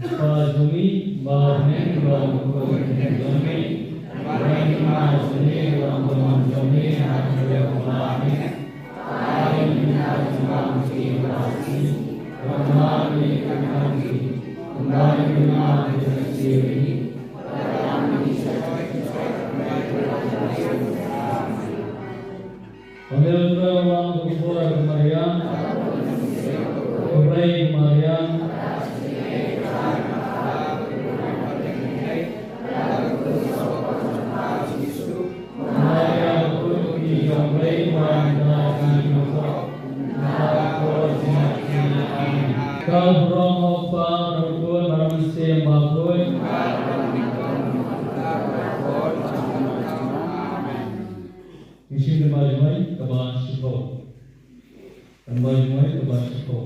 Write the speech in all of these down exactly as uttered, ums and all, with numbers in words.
Ba jong ngi ba ha bneng, ba long ka ktien jong ngi, ba ïa ngi ma jong ngi, ba long ka mon jong ngi ha ka liang ba ha bneng. Ai ïa ngi ha ka jingim ba ha bneng, ba ma ngi ka jingim, ba ïa ngi ma ka jingim. Amen. Maria, Maria, Maria. Ka burom u Kpa, u Khun, bad u Mynsiem Bakhuid. Amen. Ngi shim tang ba jingmut kaba shiphew. Tang ba jingmut kaba shiphew.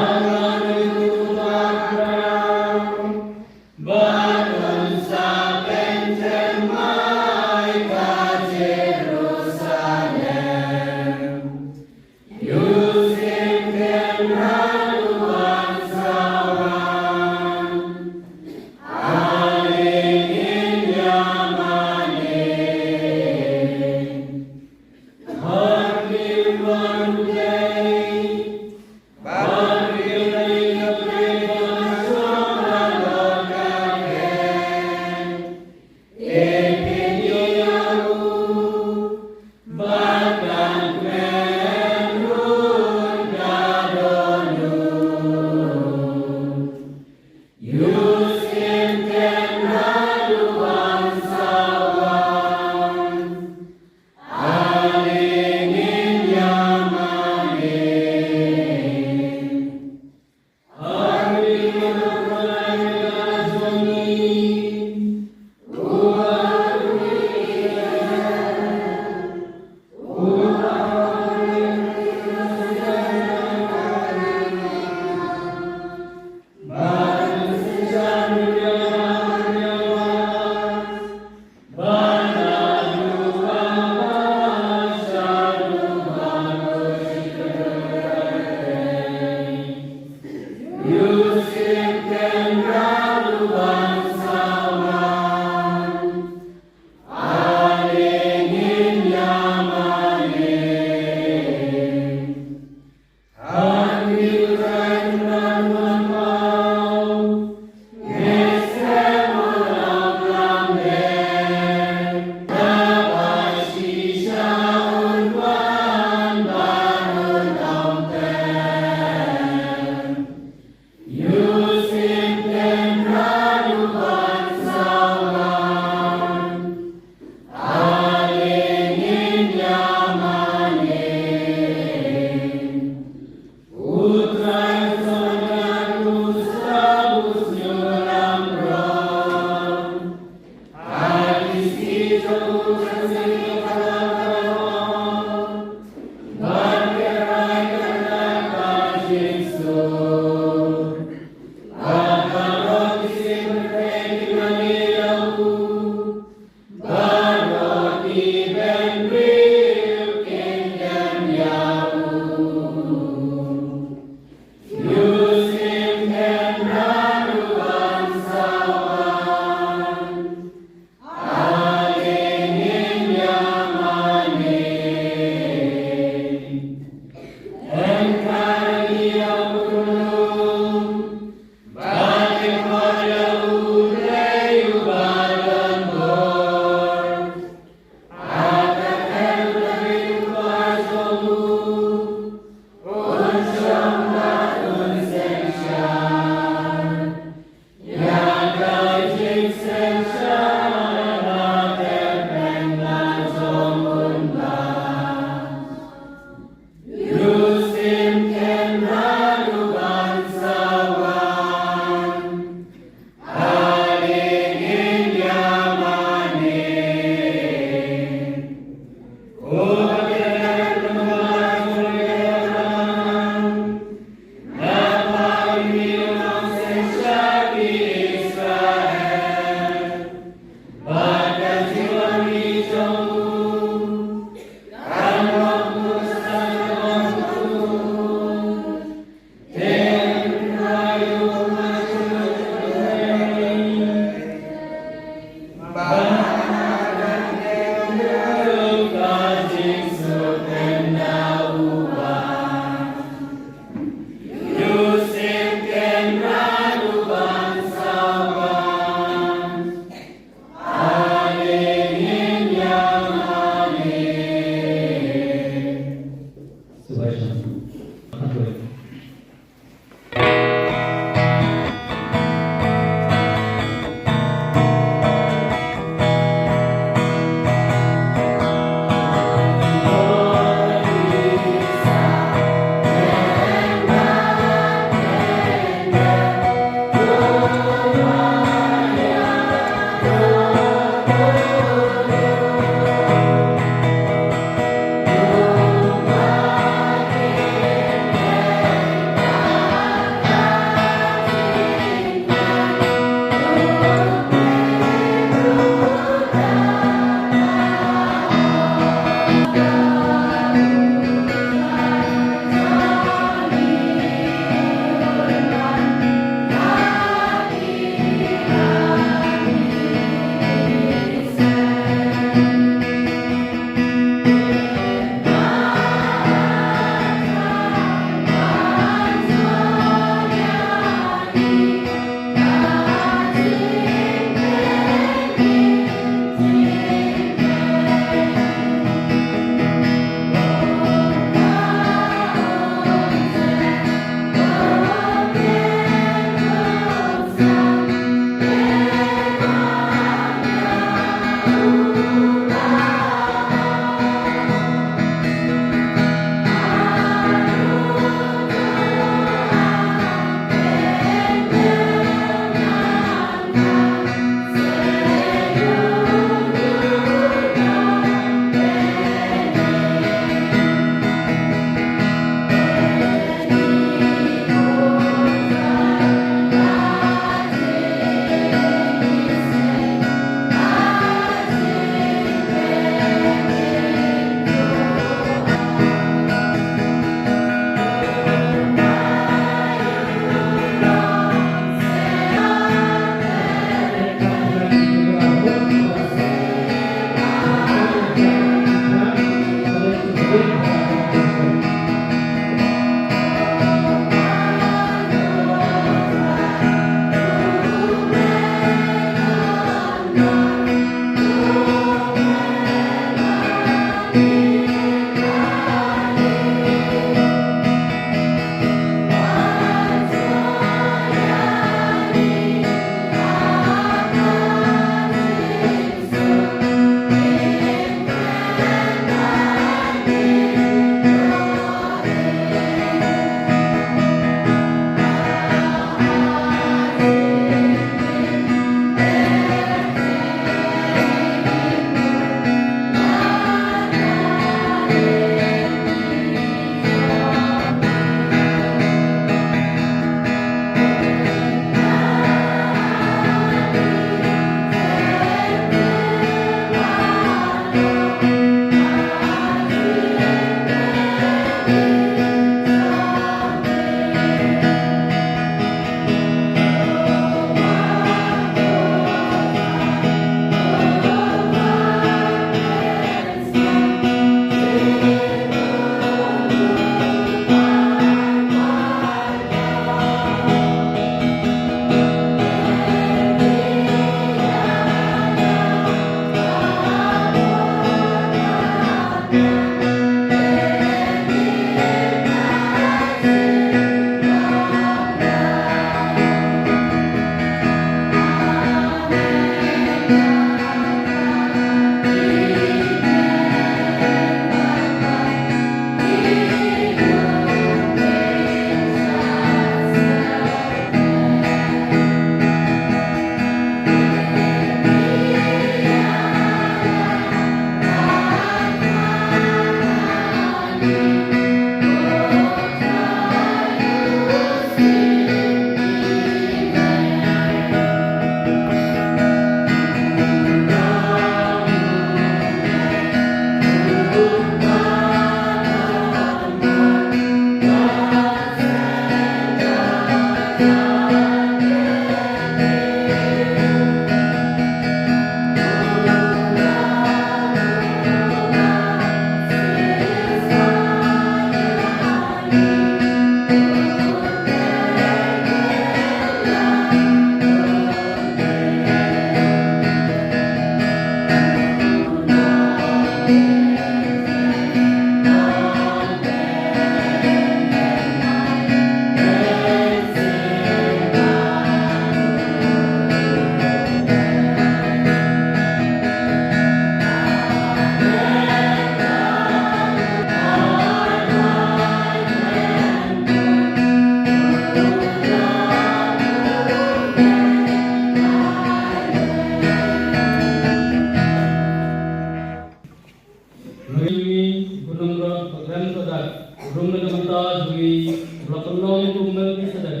Ngi, Gunung Rot, Bakren Kodak, Rum na Kanta, Jui, Blok Nong, Kumel, Kisadak,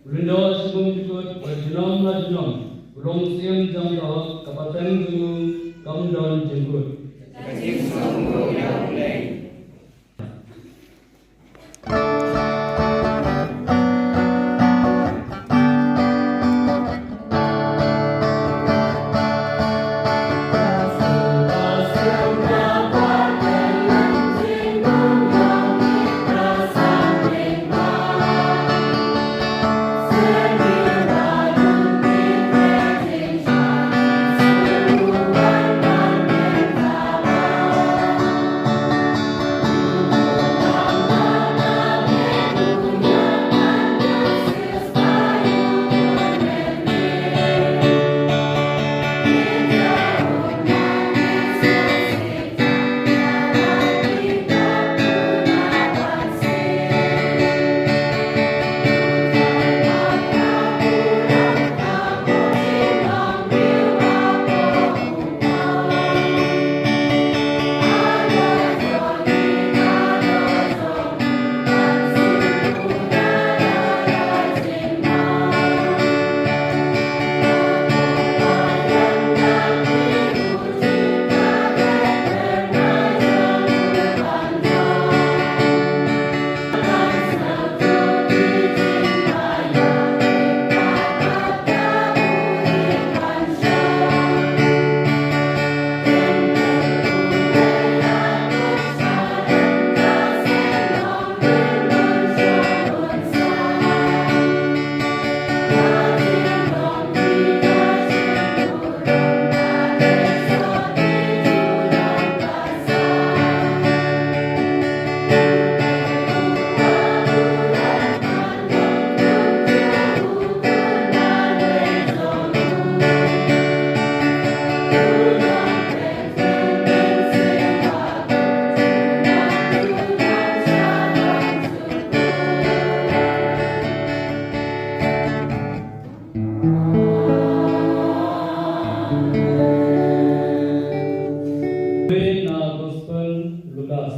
Lindo, Sibung, Jukut, Jinom, La Jinom, Ulong Siem, Jang Dok, Kapateng, Jung, Kam Don, Jengkut. Pyn na Gospel Lukas.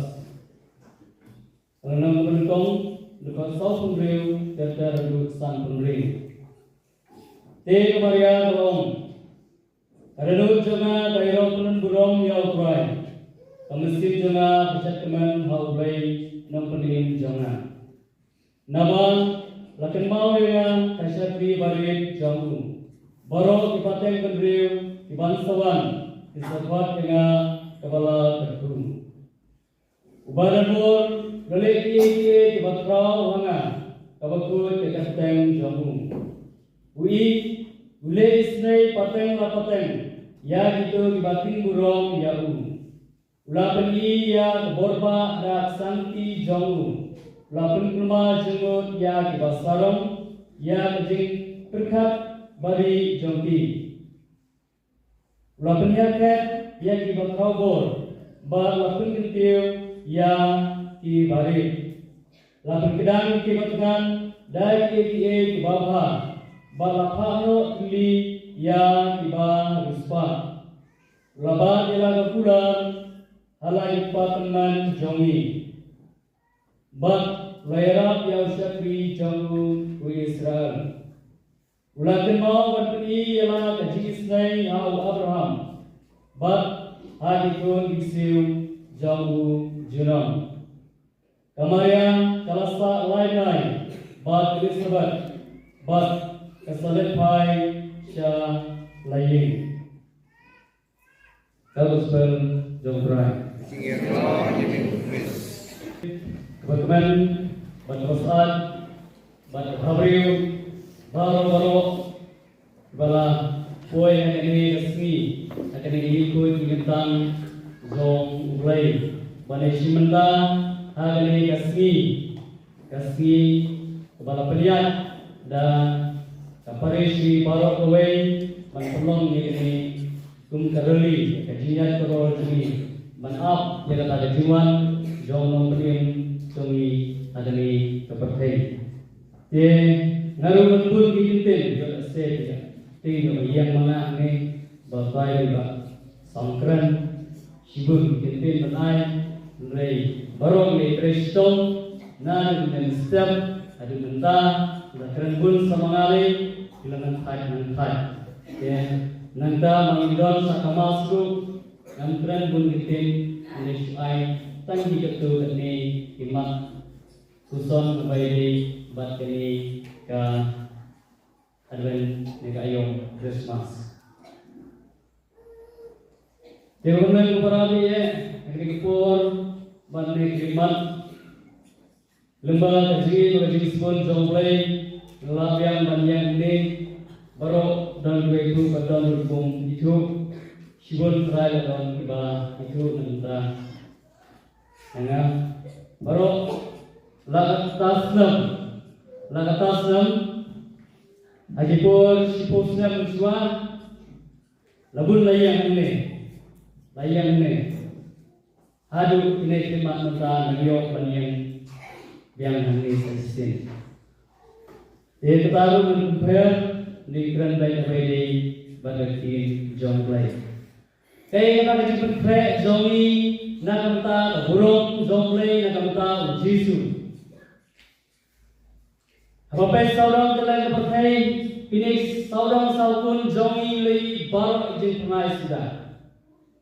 Lynnong kaba nyngkong, dkhot sawphew hynriew, ter ter haduh sanphew hynriew. Te ka Maria ka la ong, ka dohnud jong nga ka ïaroh pynlong burom ïa U Trai. Ka mynsiem jong nga ka shet kmen ha U Blei Nongpynim jong nga. Naba la kynmaw ïa nga ka shakri barit jong u. Baroh ki pateng bynriew ki ban sa wan ki sa khot ïa nga kaba la kyrkhu. U Ba Donbor u la leh kiei kiei kiba khraw ha nga, kaba khuid ka kyrteng jong u. U i, u leh isynei pateng la pateng ïa kito kiba ktien burom ïa u. U la pyni ïa ka bor ba da ka sangti jong u. U la pynkulmar jingmut ïa kiba sarong, ïa ka jingpyrkhat barieh jong ki. U la pynïakhet ïa kiba khraw bor, bad la pynkyntiew ïa ki barit. La pynkdang ïa kiba thngan da kiei kiei kiba bha, bad la phah noh thylli ïa kiba riewspah. U la bat ïa la ka kular ha la ki kpa tymmen jong ngi. Bad u la ïarap ïa u shakri jong u, u Israel. U la kynmaw ban pyni ïa la ka jingisynei ha u Abraham, bad ha ki khun ki ksiew jong u junom. Ka Maria ka la sah lai bnai bad Elisabet, Bad ka sa leit phai sha la ïing. Ka Gospel jong U Trai. Kaba kmen bad kaba syaid bad kaba briew baroh baroh ba la poi ha kane ka sngi, ha kane ka ïing khuid ïing kyntang jong U Blei, ba ne shi mynta ha kane ka sngi, ka sngi kaba la pynïaid da ka parish baroh kawei ban pynlong ïa kane kum ka rally, ka jingïaid ka ror jong ngi ban ap ïa kata ka jingwan jong nongpynim jong ngi ha kane ka pyrthei. Te nga ruh ngan bun ki kyntien, ïoh lehse te ïa, te ïoh ïeng ma nga hangne ba bai ba sngewkren. Shibun ki kyntien ban ai, hynrei baroh ngi trei shitom, naduh mynstep haduh mynta, la kren bun sa ma nga lei, ki la nang thait nang thait. Te nangta ma ngi don sa ka Mass ruh, ngam kren bun ki kyntien, hynrei shu ai tang ki katto katne ki mat Puson ka bai dei bad kane ka Advent ne ka aïom Christmas. Te kumne ko para ïa, kane ka por bad ne ka mat, lyngba ka jingïeit bad ka jingsbun jong U Blei, nga la biang ban ïeng ne, baroh don kiba ithuh bad don kiba ym ithuh, shibun trai la don kiba ithuh na ka bynta. Nga baroh la ka ta snem, la ka ta snem, ha ki por shiphew snem mynshuwa, la bun la ïeng hangne, la ïeng hangne. Haduh kine ki mat mynta nga ïoh ban ïeng biang hangne sa shisien. Te kata ruh ngan compare, ngi kren beit ha kaba ïadei bad ka ktien jong U Blei. Kaei kata ka jingpynkhreh jong ngi na ka bynta ka burom jong U Blei, na ka bynta U Jisu. Haba peit sawdong kylleng ka pyrthei, kine sawdong sawkun jong ngi lei baroh ki jingphyrnai suda.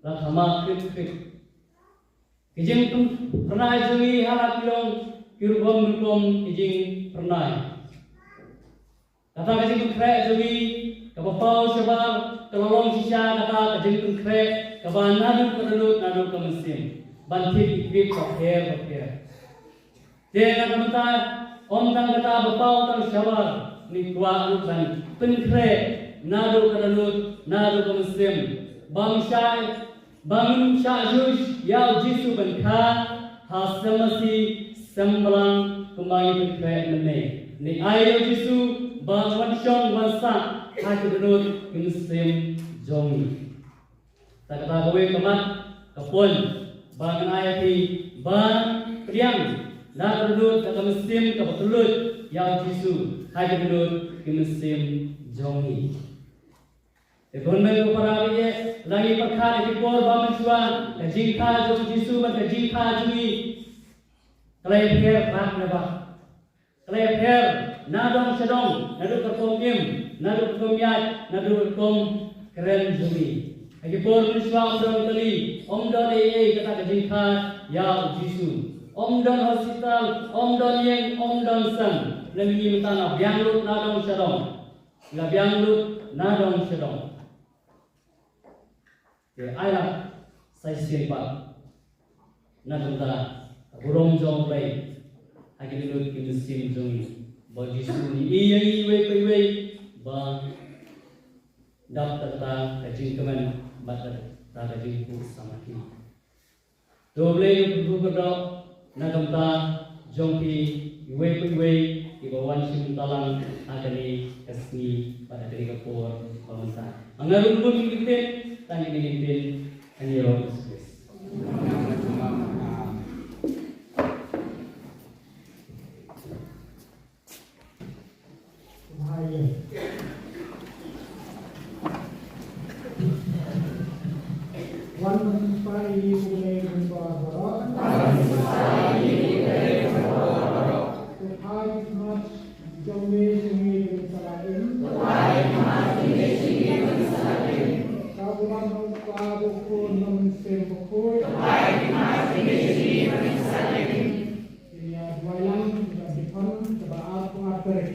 La thama khyt khyt. Ki jingphyrnai jong ngi ha la ki long ki rukom rukom ki jingphyrnai. Kata ka jingpynkhreh jong ngi kaba paw shabar ka la long shisha kata ka jingpynkhreh kaba naduh ka dohnud naduh ka mynsiem ban thied ki kyrteng bapher bapher. Te na ka bynta ym tang kata ba paw tang shabar, ngi kwah ruh ban pynkhreh naduh ka dohnud naduh ka mynsiem, bym shah, bym shah shuh ïa U Jisu ban kha ha sem masi sem balang kumba ngi pynkhreh mynne. Ngi ai ïa U Jisu ba wan shong wan sah ha ki dohnud ki mynsiem jong ngi. Ta kata kawei ka mat ka point ba ngan ai ïa phi ban pdiang na ka dohnud ka mynsiem kaba kylluid ïa U Jisu ha ki dohnud ki mynsiem jong ngi. Te ko hynmen ko para, la ngi pyrkhat ïa ki por ba mynshuwa, ka jingkha jong U Jisu bad ka jingkha jong ngi ka la ïapher bak na bak. Ka la ïapher na dong sha dong, naduh ka rukom im, naduh ka rukom ïaid, naduh ka rukom kren jong ngi. Ha ki por mynshuwa ym don kali, ym don ei ei kata ka jingkha ïa U Jisu. Ym don hospital, ym don ïing, ym don seng. Lane ngi mynta nga biang lut na dong sha dong. Nga biang lut na dong sha dong. Te ai la sa shisien pat na ka bynta ka burom jong U Blei ha ki dohnud ki mynsiem jong ngi. Ba U Jisu u ïohi ïa ngi iwei pa iwei ba dap da kata ka jingkmen bad da kata ka jingkhuslai. To U Blei un kyrkhu kyrdoh na ka bynta jong phi iwei pa iwei kiba wan shim bynta lang ha kane ka sngi bad ha kane ka por ba mynta. Nga ruh bun ki ktien, tang kine ki ktien, ha ïing Jisu Khrist. Wan ban pynshai ïa U Blei Kynrad baroh. To phai ki khmat jong me sha ngi ban sa la im. Ka burom ha U Kpa, bad U Khun, bad U Mynsiem Bakhuid. Ïa duwai lang ïa ka dkhot kaba arphew ar tarik.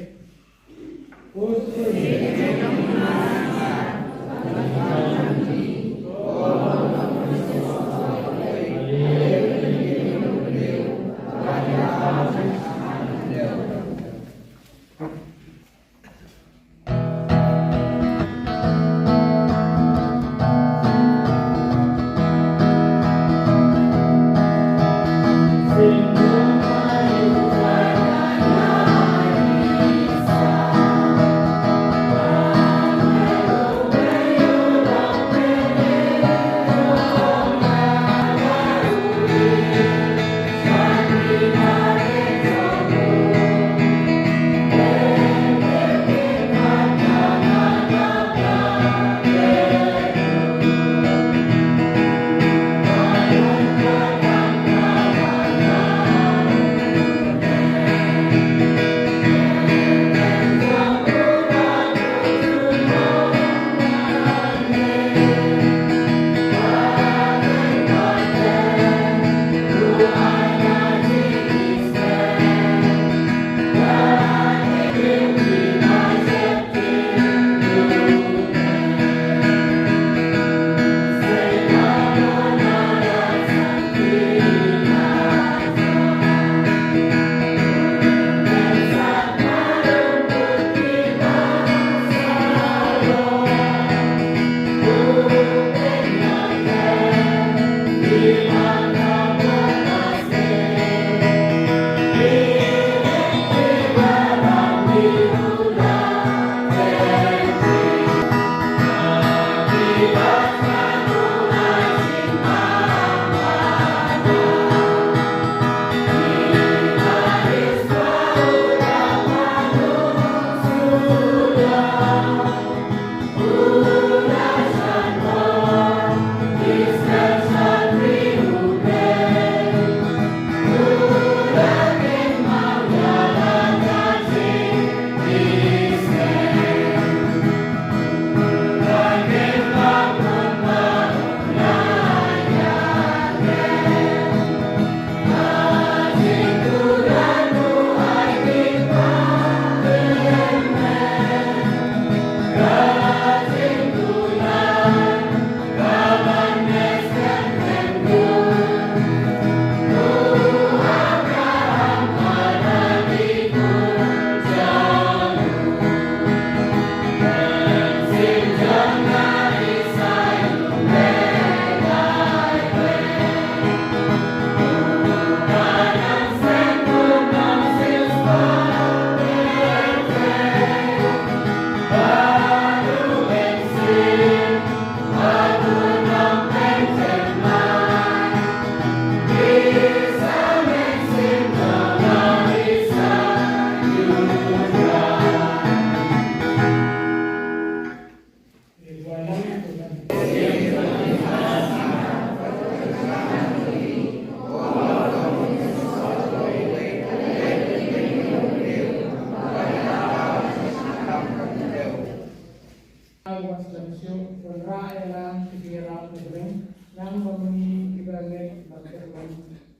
Wan sngewsih, wanrah ïa la ki rap ki briew, nang ba ma ngi kiba ngeit bad kyrshan.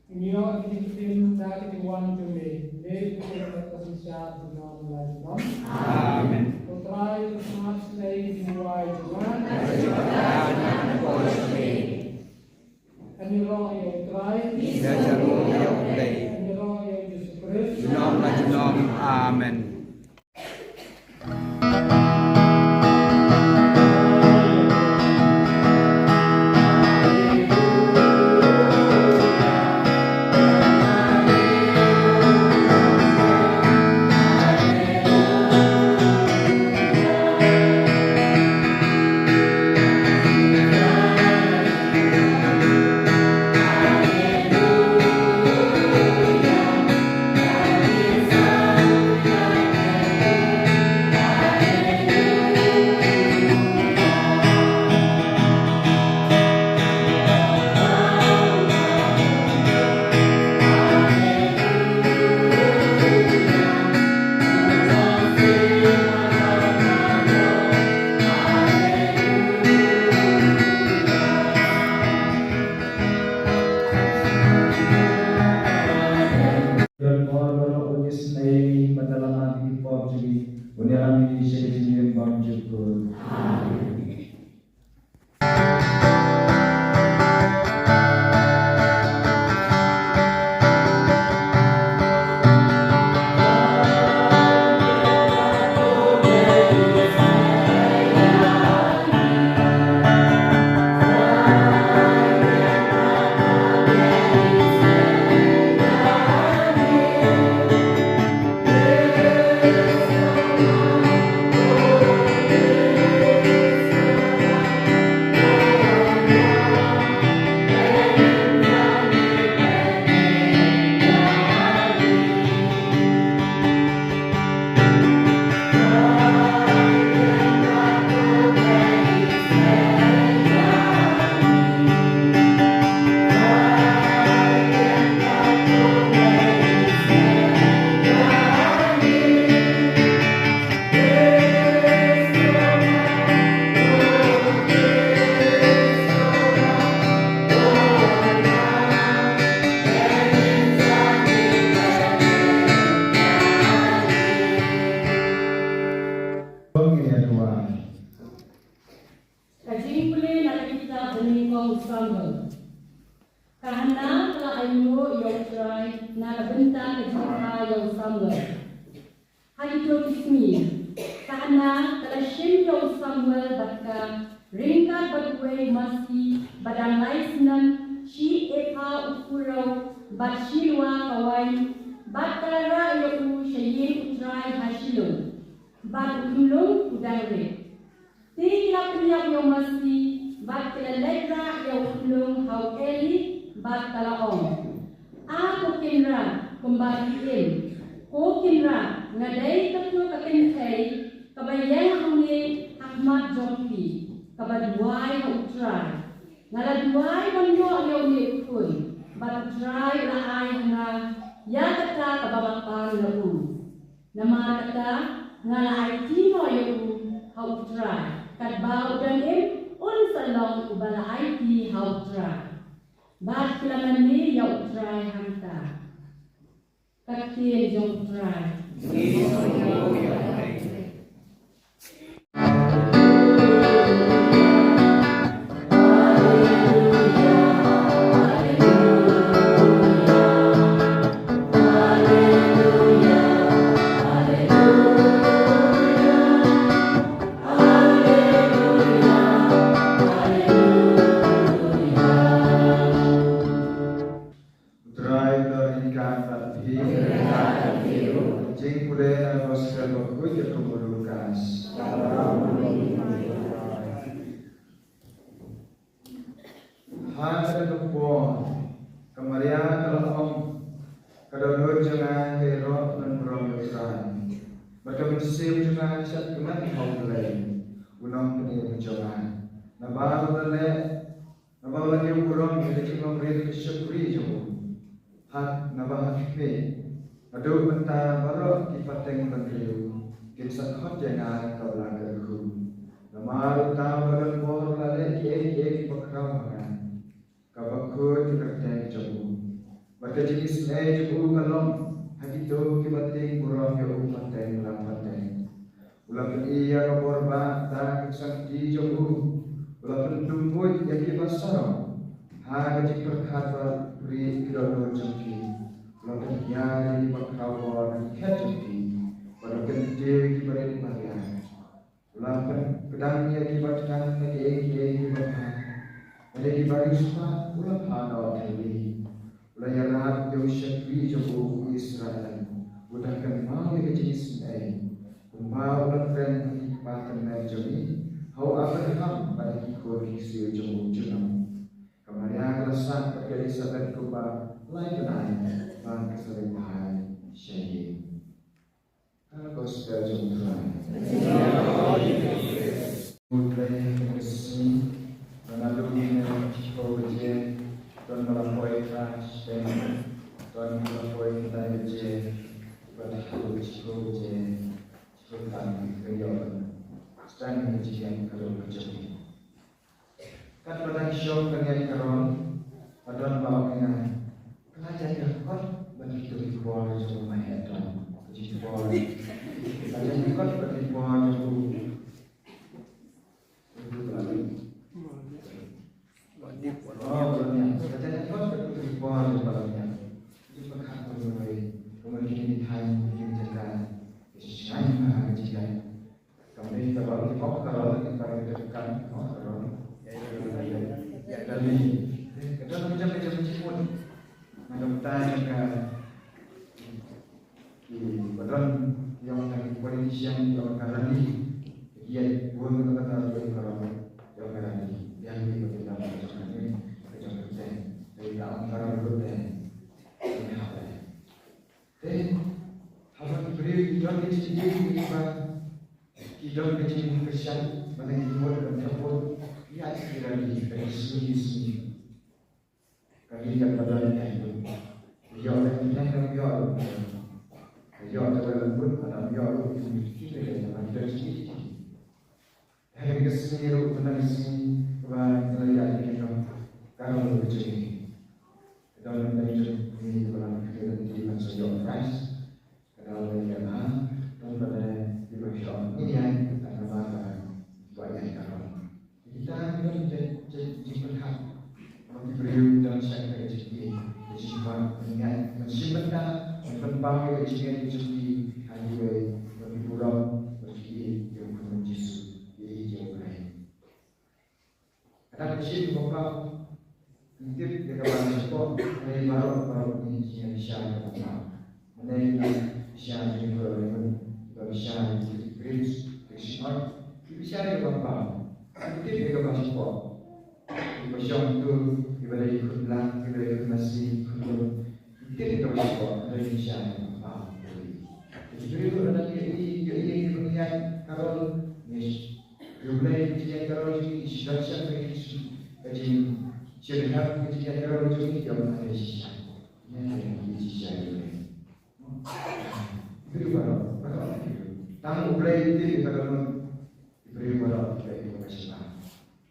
Ngin ïoh ki jingkyrkhu da ki jingwan jong me, leh ki jingkyrkhu ka synshar junom la junom. Amen. Ko Trai, to sngap ïa ki jingduwai jong nga. Kan ïaroh ïa U Trai. Ïa jaroh ïa U Blei. Kan ïaroh ïa U Jisu Khrist. Junom la junom. Amen. Amen. Ka jingpule na ka kitab ba nyngkong u Samuel. Ka Hana ka la ainguh ïa U Trai na ka bynta ka jingkha ïa u Samuel. Ha kito ki sngi, ka Hana ka la shim ïa u Samuel bad ka ryngkat bad uwei u masi ba dang lai snem, shi epha u puraw bad shi lua ka wain, bad ka la rah ïa u sha ïing U Trai ha Shilo, bad u khunlung u dang rit. Te ki la pynïap ïa u masi bad ki la leit rah ïa u khunlung ha u Eli bad ka la ong, A ko Kynrad, kumba ki im, ko Kynrad, nga dei katto ka kynthei kaba ïeng hangne ha khmat jong phi, kaba duwai ha U Trai. Nga la duwai ban ïoh ïa une u khun, bad U Trai u la ai ha nga ïa kata kaba nga pan na u. Namar kata nga la aiti noh ïa u ha U Trai, katba u dang im un sa long uba la aiti ha U Trai. Bad ki la mane ïa U Trai hangta. Ka ktien jong U Trai. U Trai u don ryngkat bad phi. Jingpule na ka Gospel bakhuid katkum u Lukas. Ha kata ka por ka Maria ka la ong, ka dohnud jong nga ka ïaroh ban burom ïa U Trai. Bad ka mynsiem jong nga ka shad kmen ha U Blei, U Nongpynim jong nga. Naba u la leh Naba u la ñiew burom ïa ka jinglong rit ka shakri jong u. Ha, naba ha khmih, naduh mynta baroh ki pateng bynriew kin sa khot ïa nga ka Bla Kyrkhu. Namar uta uba don bor u la leh kiei kiei kiba khraw ha nga. Kaba khuid ka kyrteng jong u. Bad ka jingisynei jong u ka long ha kito kiba tieng burom ïa u pateng la pateng. U la pyni ïa ka bor ba da ka ksangti jong u. U la pyntumbuj ïa kiba sarong ha ka jingpyrkhat ba pyrshah ki dohnud jong ki. U la pynhiar ïa kiba khraw bor ha ki khet jong ki. Bad u la kyntiew ïa kiba rit mariang. U la pynkdang ïa kiba thngan na kiei kiei kiba bha. Bad ïa kiba riewspah u la phah noh thylli. U la ïarap ïa u shakri jong u, u Israel, uta kynmaw ïa ka jingisynei, kumba u la kren ha ki kpa tymmen jong ngi, ha u Abraham bad ha ki khun ki ksiew jong u junom. Ka Maria ka la sah bad ka Elisabet kumba lai bnai, bad ka sa leit phai sha ïing. Ka Gospel jong U Trai. U Blei ha kane ka sngi, ba naduh mynne shiphew baje, don ba la poi trai shiteng, don ba la poi khyndai baje, bad haduh shiphew baje, shiphew khyndai ka ïoh ban sdang ïa ka jingïaid khadduh ka jong ngi. Katba dang shem ka niat ka rong, ka don ba ong ïa nga, ka la jan ïa kot bad kito ki bor jong u Maheh Don. Ka jingkor. Ka la jan ïa kot bad ki bor Kamni ka rol, ki mok ka rol, ki pari ka kan, mok ka rol. Ya, ya, ya, ya. Ya, dan ni, ka don macam-macam jingmut. Macam tai ka, ki badon, ïong ka politician, ïong ka rani. Ki ïa bun ka kata ïong ka rol, ïong ka rani. Ïa ni ka kita macam ni, macam ni. Jadi tak ong ka rol tu deh. Ini apa? Te, haba ki briew ki don ka jingim kiba, ki don ka jingkyrshan, mane ki mut ban thaput, ïa ki rani, ka jingim, jingim. Ka jingim ka don ïa ki. Ïoh ka jingim ka ïoh. Ïoh ka jingim ka ïoh. Ki don ka jingim. Hynrei ka sngi ruh, mynta ka sngi kaba ngi la ïaid ïa kane ka karol ka jong ngi. Ka don mynta ka jong ngi kaba la khmih lynti ban sa ïoh prize. Ka don la ïa ha, don ba la ïa ba ïoh ngi ïaid tang kaba ka ba ïaid karol. Kita ki don jingpyrkhat. Ki briew dang shah ka jingkit, ka jingkwah, ka jingngeit, ka jingpynbeit, ka jingpynpaw ïa ka jingngeit ka jong ki ha kiwei, ka jingburom, ka jingïeit ïa u Jisu, ïa U Blei. Kata ka jingpynpaw, ngi tip ïa kaba shapoh, hynrei baroh baroh ngi jingïaishah ïa kaba shapoh. Mynne ngi shah ïa kaba shapoh, kaba shah ïa ka grapes, ka jingshah, kaba shah ïa kaba shapoh. Ngi tip ïa kaba shapoh. Kiba shong tu, kiba dei khun lang, kiba dei khun masi, khun lum. Tip ïa kaba shapoh, hynrei ngi shah ïa kaba shapoh. Ki briew ruh lada ki ïohi, ki ïohi ïa kaba ngi ïaid karol, ngi ïohi ïa ka jingïaid karol jong ngi, ngi sdang sha ka jing, ka jingshyrkhei, ka jingïaid karol jong ngi, ki ong, "Hynrei shisha." Ngi ïohi shisha ïa U Blei. Ki briew baroh, baroh ki briew. Tang U Blei u tip ïa ka dohnud. Ki briew baroh ki ïohi ïa kaba shapoh.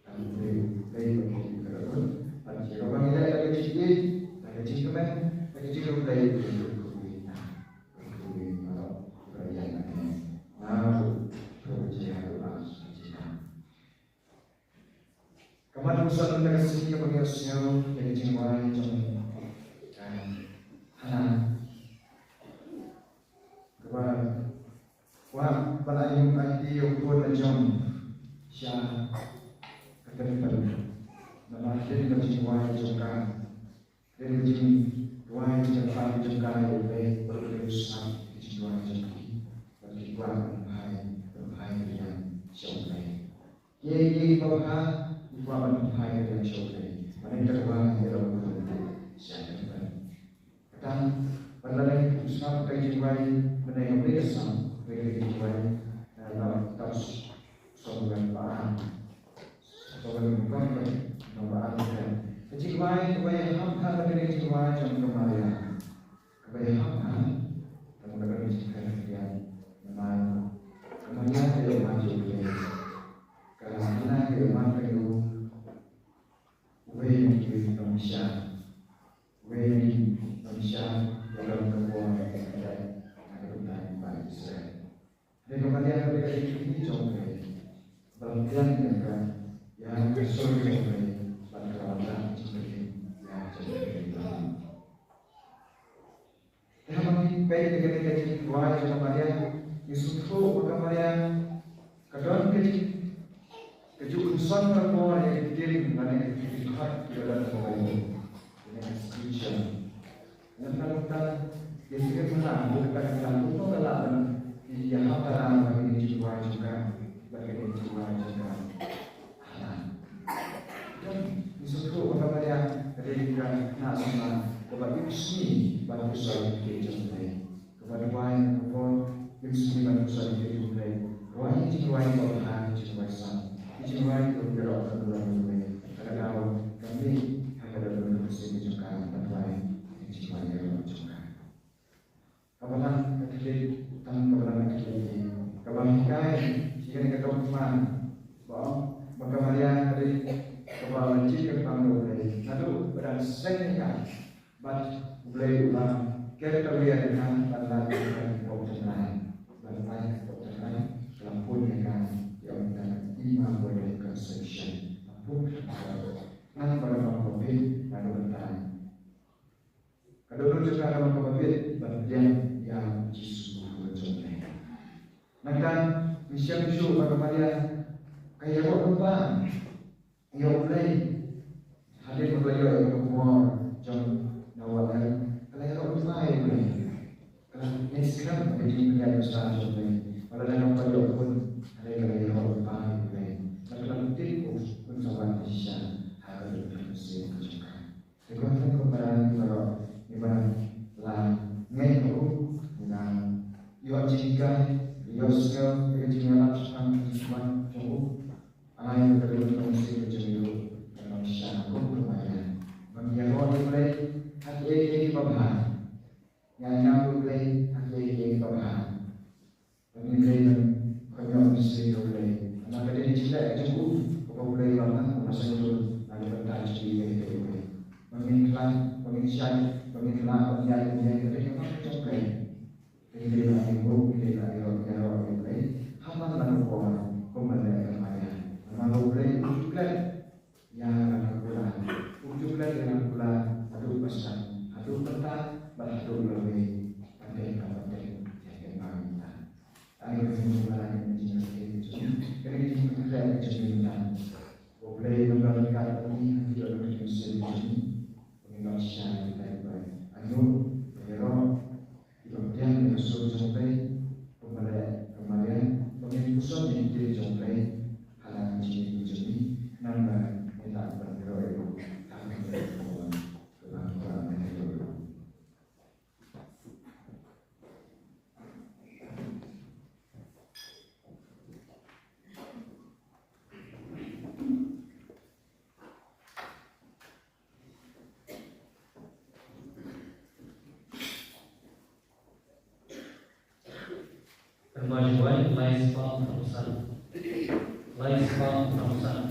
Tang U Blei, U Blei ba ki ïohi ïa ka dohnud. Bad ïa kaba ngi leh da ka jingïeit, da ka jingkmen, da ka jingïeit U Blei, U Blei u kyrkhu ïa ngi. U kyrkhu ïa ngi baroh, u kyrkhu ïa ngi. Nga ruh, u kyrkhu ïa ngi baroh. Ka mat u san na ka sngi kaba ngi ïohsngew ïa ka jingduwai jong, eh, Hana. Kaba kwah ban ai ïa u khun la jong sha ka temple. Namar hadien ka jingduwai jong ka, hadien ka jingduwai jong ka, jong ka ïa U Blei, U Blei u sngap ka jingduwai jong ki. Bad ki kwah ban phai, ban phai ka liang sha U Blei. Ki, ki, ki babha, ki kwah ban phai ka liang sha U Blei. Mynta ka duwai ka long ka long sha ka temple. Kata, ban lada ngi sngap ka jingduwai, mynta ka Blei ka sam, ka jingduwai, eh, na kitab Samuel ba ar. Samuel ba ar, ba ar. Ka jingduwai, ka jingduwai, hap hap ka jingduwai jong ka Maria. Kaba ïahap ha, tang ba ka jingkren ka ïa, namar ka Maria ka ïoh mad jong U Blei. Ka Hana ka ïoh mad ka ïoh, uwei na ki nongshad, uwei na ki nongshad, ka long ka bor ka kynthei ha ka bynta ki paid Israel. Dei ka Maria ka dei ka jingkitkhlieh jong U Blei. Ba la pdiang ïa ka, ïa ka sur jong U Blei, bad ka la wanrah jingkitkhlieh ïa ka jingkitkhlieh jong U Blei. Te haba ngi peit ïa kane ka jingduwai jong ka Maria, ngi sngewthuh ba ka Maria ka don ka jing, ka jingkyrshan ka por ïa ka ktien lane ka jingkhot kiba don ha ka Baibl. Kane ka scripture. Ngan nang utai, ïa sngewthuh na, utai ka nang utai ka la ban, ïa hap ka la ban ïa jingduwai jong ka, ban ïa jingduwai jong ka. Hana. Ngi sngewthuh ba ka Maria ka dei ka khynnah samla kaba im sngi ban pyrshah ïa ka ktien jong U Blei. Kaba duwai ha ka por im sngi ban pyrshah ïa ka ktien jong U Blei. Duwai ïa jingduwai kaba bha, ïa jingduwai san. Ïa jingduwai kaba pynïasoh ka burom U Blei. Ka daw ka mih ha ka daw ka mynsiem jong ka ban duwai ïa jingduwai ïa ka jong ka. Kaba lang ka thylliej, tang kaba lang ka thylliej, kaba hikai sha kane ka dohkha ba, ba ka Maria ka dei kaba la jied kyrpang da U Blei naduh ba dang seng ïa ka. Bad U Blei u la ker kawei ïa ka ban lait ïa ka pop tynrai, ban lait ïa ka pop tynrai, ka la pun ïa ka, ïa ka Immaculate Conception. La pun ïa ka, nang ba dang ym pop naduh mynta. Ka dohnud jong ka ka long kaba biang ban pdiang ïa u Jisu u khun jong U Blei. Nangta Ngi shem shuh ba ka Maria ka ïaroh lypa ïa U Blei. Hadien ba ka la ïoh ïa ka bor jong Noah, ka la ïaroh lypa ïa U Blei. Ka la ïeng skhem ha ka jingpynïaid bastar jong U Blei. Bad lada kam pat ïoh khun, hynrei ka la ïaroh lypa ïa U Blei. Bad ka la tip u khun sa wan shisha ha ka dohnud ka mynsiem ka jong ka. Te kumta kumba ngi baroh ngi ba la ngeit ha u, ngi la ïoh jinghikai, ïoh sngew ïa ka jingïalap shaphang ka jingkwah jong u. Ai ba ka dohnud ka mynsiem ka jong ngi ruh kan long shisha kum ka Maria. Ba ngi ïaroh ïa U Blei ha kiei kiei kiba bha. Ngi ai nguh ïa U Blei ha kiei kiei kiba bha. Ba ngin dei ban kohnguh mynsiem ïa U Blei. Namar ka dei ka jingleh ka jong u, kaba U Blei u la pynlong, u la sngewthuh na ka bynta jong ngi ïa U Blei. Ba ngin khlaiñ, ba ngin shai, ba ngin lah ban ïaid ban ïeng, ka dei ka kam ka jong U Blei. Ngin dei ban ïaroh, ngin dei ban ïaroh, ïaroh ïa U Blei ha man la ka por, kumba leh ka Maria. Namar U Blei u ju klet ïa la ka kular. U ju klet ïa la ka kular haduh ba shai, haduh mynta bad haduh lawei. Ban dei ka ban dei ïa ka Maria. Ai ka jingmut ka jingmut ka jingmut ka jingmut. U Blei un don ryngkat bad ngi ha ki dohnud ki mynsiem jong ngi. Ba ngin long shisha ïa U Blei. Ai nguh, ïaroh, kiba pdiang ïa ka sur jong U Blei, kumba leh ka Maria, ba ngin puson ïa ki ktien jong U Blei ha la ka jingim jong ngi, khnang ba ngin lah ban ïaroh ïa u. Amen. Pynban jingwai, lai spah pynsan. Lai spah pynsan.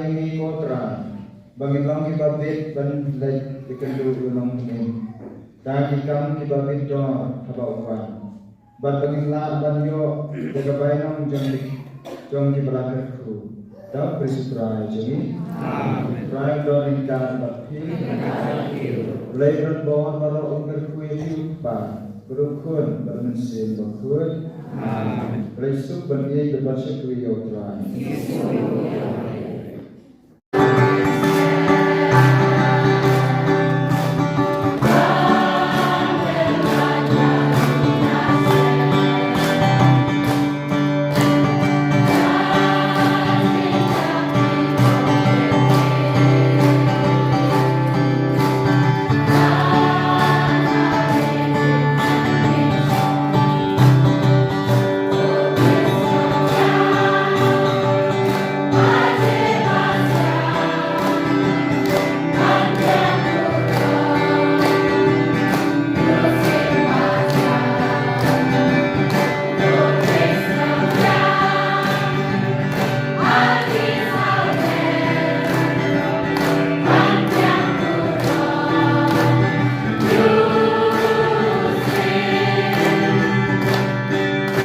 Ngi ko Trai, ba ngin long kiba bit ban leit ïakynduh ïa u nongpynim da ki kam kiba bit dor haba u wan, bad ba ngin lah ban ïoh ïa ka bainong jong ki, jong kiba la kyrkhu. Da u Khrist u Trai jong ngi. Amen. Trai u don ryngkat bad phi. Blei ba don bor baroh un kyrkhu ïa phi, u Kpa bad u Khun bad u Mynsiem Bakhuid. Amen. Blei suk ban ïeit bad ban shakri ïa u Trai.